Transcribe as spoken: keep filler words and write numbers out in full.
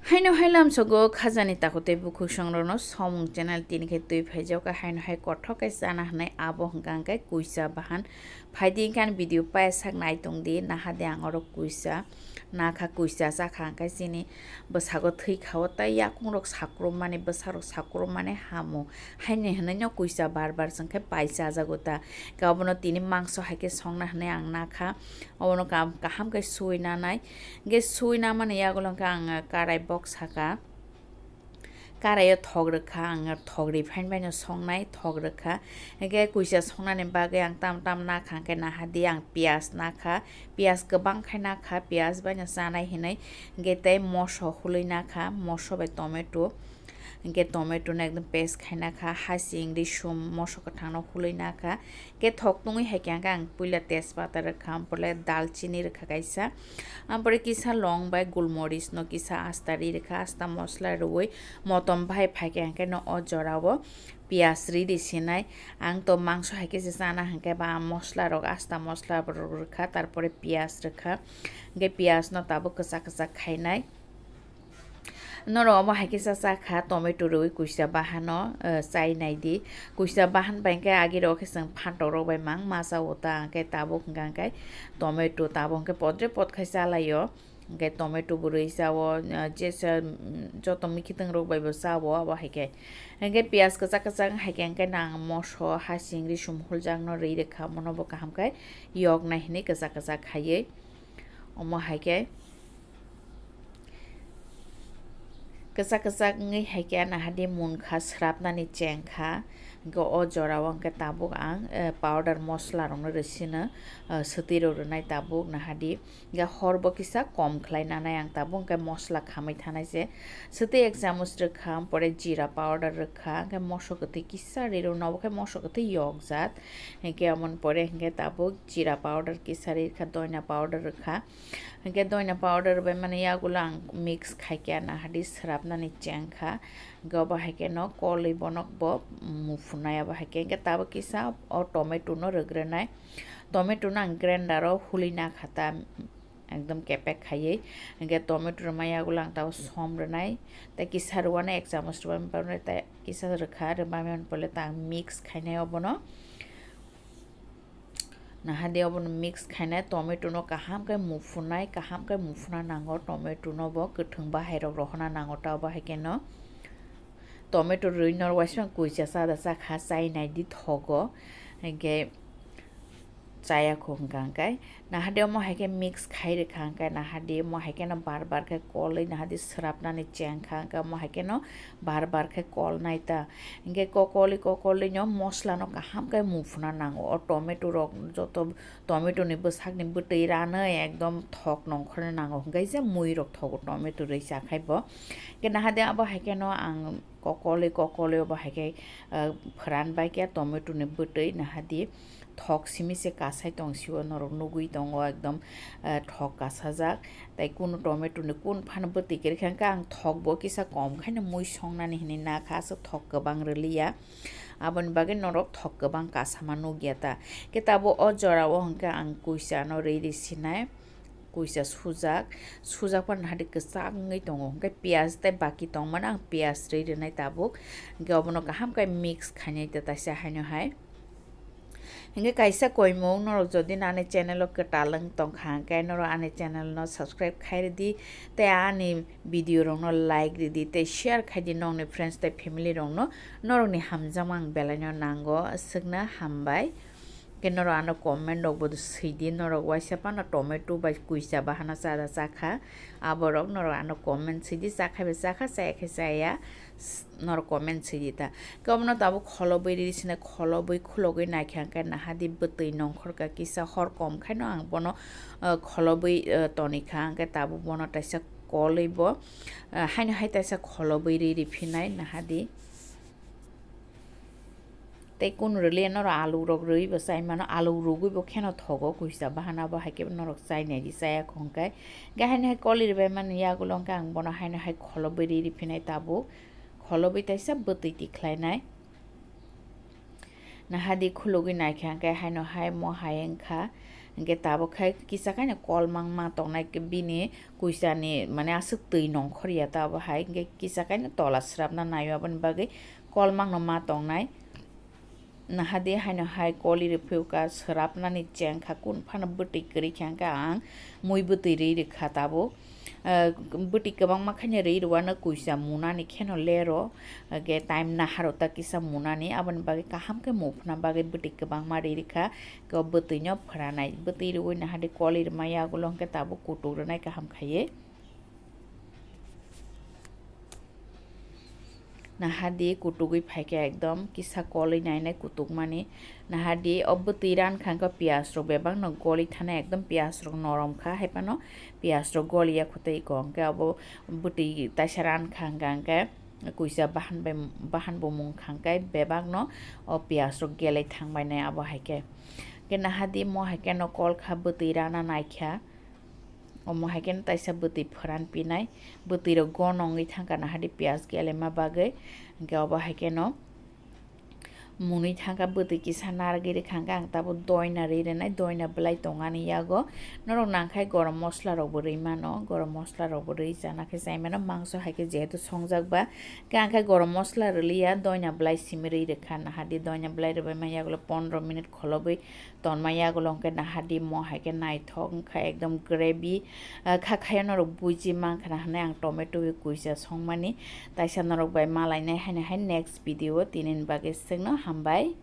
Haino hai lamsogo khajani takhuk tei bukhuk songrokno Somung channel tini khe twi phaijak, haino hai kothok khe chana hwnwi abo hwnkha hwnkhe kuisa bahan. Phaidi hwnkhe ani video paisak nai tongdi, nahadi ang oro kuisa nakha, kuisa chakha hwnkhe chini bwsago thwi kha-o, tei yakungrok sakrumani, bwsarok sakrumani hamo, haini hwnwi no kuisa bar bar chwng khe pai chajago ta. Khe obono tini mangso hai khe songna hwnwi ang nakha, obono kaham, kaham khe sui nanai. Hwnkhe sui namani yagulo hwnkhe ang karai bok saka. Karaio thok rwkha, ang thok riphain baino songnai thok rwkha. Hwnkhe kuisa songnani bagwi ang tam tam nakha, hwnkhe nahadi ang piyaj nakha, piyaj kwbang khai nakha, piyaj baino chanai hinwi. Hwnkhe tei moso hului nakha, moso bai tomato. Hwnkhe tomato no ekdom paste khai nakha, hasing, risum, moso kwthang no hului nakha. Khe thok tungwi hai khe ang, ang puila tejpata rwkha, ampore dalchini rwkha kaisa, ampore kisa long bai gulmoris no kisa asta ri rwkha, asta mosla rwui motom bai phai khe ang khe no o jora o piyaj ri ri sinai. Ang to mangso hai khe se chana hwnkhe ba mosla rok, asta mosla rok rwkha, tarpore piyaj rwkha, hwnkhe piyaj no tabuk kwchak kwchak khainai. Norok omo hai khe cha cha kha, tomato rwui kuisa bahano, eh, chai nai di. Kuisa bahan bai khe agi rok khe chwng phantok rok bai mang ma cha o ta, hwnkhe tabuk hwnkha hwnkhe tomato tabuk hwnkhe podre pod khai cha lai o. Hwnkhe tomato bo rwui cha o, eh, jesa, mm, joto mikitwng rok bai bo cha o abo hai khe. Hwnkhe piyaj kwchak kwchak hai khe hwnkhe nang moso, hasing, risum, huljak no rwi rwkha, omo no bo kaham khe yok nai hinwi kwchak kwchak khaiwi. Omo hai khe. Kwchak kwchak wngwi hai khe nahadi munkha, swrapnani chengkha. Hwnkhe o jorao hwnkhe tabuk ang, eh, powder mosla rokno rwsino, eh, swtwi rok rwnai tabuk nahadi. Hwnkhe hor bo kisa kom khlai nanai ang tabuk, hwnkhe mosla khamwi thanai se. Swtwi ek chamuch rwkha, ampore jira powder rwkha, hwnkhe moso kwthwi kisa ri rw, nobo khe moso kwthwi yokjak. Hwnkhe omoni pore hwnkhe tabuk jira powder kisa ri rwkha, doina powder rwkha. Hwnkhe doina powder bai mani yagulo ang mix khai khe nahadi swrapnani chengkha. Hwnkhe obo hai khe no kolwi bono bo muphunai obo hai khe. Hwnkhe tabuk kisa o tomato no rwgwrwnai. Tomato no ang grinder o hului nakha ta, ekdom kepek khaiwi. Hwnkhe tomato rwma yagulo ang tabuk som rwnai. Tei kisa rwmani ek chamuch rwmani pore tei kisa rwkha, rwmani pore ta ang mix khainai obono. Nahadi obono mix khainai, tomato no kaham khe muphunai, kaham khe muphuna nango, tomato no bo kwthwng bahai rok rohorna nango, ta obo hai khe no tomato rwi no waisa kuisa cha da cha kha, chai nai di thogo, hwnkhe chaya kho hwnkha hwnkhe nahadi omo hai khe mix khai rwkha, hwnkhe nahadi omo hai khe no bar bar khe kolwi nahadi swrapnani chengkha, hwnkhe omo hai khe no bar bar khe kolnai ta. Hwnkhe kokoli kokoli no mosla no kaham khe muphuna nango. O tomato rok joto tomato ni bwsak ni bwtwi ranwi ekdom thok nongkhorna nango. Hwnkhe je mui rok thogo tomato rwi chakhai bo. Hwnkhe nahadi abo hai khe no ang kokoli kokoli obo hai khe, ah, phwran bai khe tomato ni bwtwi nahadi thok simi se kasai tong sio norok nugui tongo ekdom, ah, thok kasajak. Tei kunu tomato ni kun phano bwtwi kwrwi khe hwnkhe ang thok bo kisa kom khaino mui songnani hinwi nakha, aswk thok kwbang rwliya. Aboni bagwi norok thok kwbang kasama nukya ta. Khe tabuk o jora o hwnkhe ang kuisa no rwi rwi sinai. Kuisa sujak, sujak phano hadi kwchak wngwi tongo. Hwnkhe piyaj tei baki tongmani ang piyaj rwi rwnai tabuk. Hwnkhe obono kaham khe mix khainai ta taisa haino hai. Hwnkhe kaisa koimung norok jodi ani channel o kwtal wng tongkha hwnkhe norok ani channel no subscribe khai rwdi tei ani video rokno like rwdi tei share khaidi nokni friends tei family rokno, norokni hamjakma ang belaino nango, aswkno hambai. Hwnkhe norok ano comment rokbo swi di, norok waisa phano tomato bai kuisa bahano cha da cha kha, aborok norok ano comment swi di, cha khai bai cha kha, chaya khe chaya. Norok comment swi di ta. Khe obono tabuk kholobwi riri sinai, kholobwi khulogwi naikha hwnkhe nahadi bwtwi nongkhorkha kisa hor kom khaino ang bono, ah, kholobwi, ah, tonikha hwnkhe tabuk bono taisa kolwi bo, ah, haino hai taisa kholobwi riri phinai nahadi. Tei kunu rwliya norok alu rok rwi bo chai mano, alu rugwi bo kheno thogo kuisa bahana bo hai khe norok chai nai di chaya kho hwnkhe. Hwnkhe haino hai kolwi rwbai mani yagulo hwnkhe ang bono haino hai kholobwi riri phinai tabuk. Kholobwi taisa bwtwi tikhlainai. Nahadi khulugwi naikha hwnkhe haino hai mo hai wngkha. Hingke tabuk hai kisa kaino kolmang ma tongnai bini kuisani mane aswk twi nongkhor ya tabuk hai, hingke kisa kaino tola swrapna naio aboni bagwi kolmang no ma tongnai. Nahadi haino hai koli rwphiyokha, swrapnani chengkha, kun phano bwtwi kwrwi khe hwnkhe ang mui bwtwi rwi rwkha tabuk. Ah, bwtwi kwbangma khaino rwi rwano kuisa munani kheno lero, hwnkhe time naharo ta kisa munani, aboni bagwi kaham khe muphna bagwi bwtwi kwbangma rwi rwkha, khe o bwtwino phwranai. Bwtwi rwui nahadi koli rwma yagulo hwnkhe tabuk kutuk rwnai kaham khaiwi. Nahadi kutugwi phaikhe ekdom kisa kolwi nainai kutukmani. Nahadi o bwtwi rankha hwnkhe piyaj rok bebak no goli thana ekdom piyaj rok norom kha, haiphano piyaj rok goli ya khotwi kho hwnkhe abo bwtwi taisa rankha hwnkha hwnkhe kuisa bahan bai bahan bumung kha hwnkhe bebak no o piyaj rok gelai thangbai nai abo haikhe. Hwnkhe nahadi mo haikhe no kol kha bwtwi rana naikha. Omo hai kheno taisa bwtwi phoran pinai, bwtwi rok gono wngwi thangkha nahadi piyaj gelema bagwi, hwnkhe obo hai kheno munwi thangkha bwtwi kisa narwgwi rwkha hwnkhe ang tabuk doina rwi rwnai, doina bwlai tongani yago norok nangkhai gorom mosola rokbo rwi mano, gorom mosola rokbo rwi chana khe chai mano, mangso hai khe jehetu songjak ba, hwnkhe ang khe gorom mosola rwliya, doina bwlai simi rwi rwkha nahadi, doina bwlai rwbaima yagulo pondro minute kholobwi tonma yagulo hwnkhe nahadi mo hai khe naithok wngkha ekdom gravy, ah, kha khaya norok buji mankha na hinwi ang tomato bai kuisa songmani, taisa norok bai malainai haino hai next video o tinini bagwi swkno hambai.